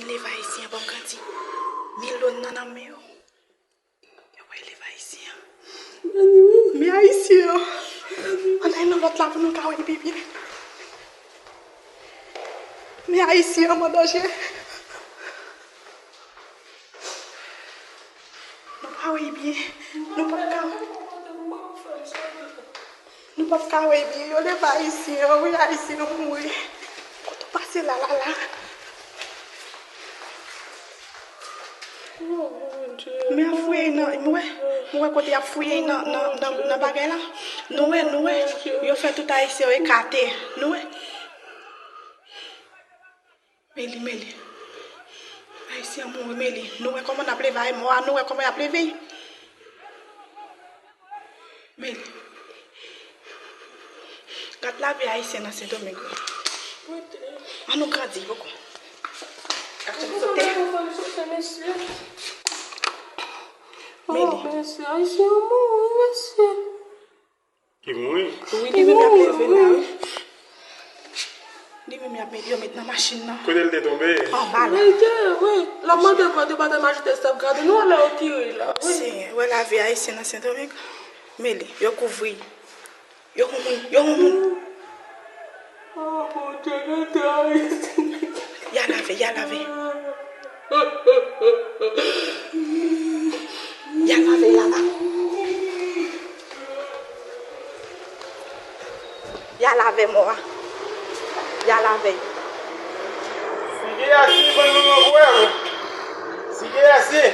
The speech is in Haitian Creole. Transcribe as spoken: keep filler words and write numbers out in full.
Liv ayisyen an ban m grandi. Milyon nan nan men yo. Yo wè liv ayisyen an. Men ayisyen an. Ann al nan lòt la pou nou ka wè l pi byen. Men ayisyen an an danje. Nou pa wè l byen. Nou p ap ka. Nou p ap ka wè l byen. Yo leve ayisyen an, wi, ayisyen an mouri. Kote w pase la, la, la? Men ap fouye nan, mwen wè, mwen wè kote y ap fouye nan, nan, nan, nan bagay la. Nou wè, nou wè, yo fè tout ayisyen yo ekate. Nou wè. Meli, Meli. Ayisyen an mouri, Meli. Nou wè kòman n ap leve ay mò a, nou wè kòman y ap leve. Meli. Gad lavi ayisyen nan Sendomeng wi. An nou grandi poko. Gad jan m sote. Meli. Mesye, ayisyen an mouri, mesye. Ki mouri? Wi, li menm y ap leve la wi. Li menm y ap met, yo met nan machin nan. Kote l te tonbe? Anba la. Wi, wi. L ap mande, mande, mande majistra, gade nou lè yo tire la. Wi. Senyè, wè lavi ayisyen nan Sendomeng. Meli, yo kouvri. Yo yon moun, yo yon moun. Oh, Bondye, nou trayisyen. Y a lave, y a lave. Y a lave, y a lave. Y a lave mò a. Y a lave. Sige ase, bann manman kwè w. Sige ase.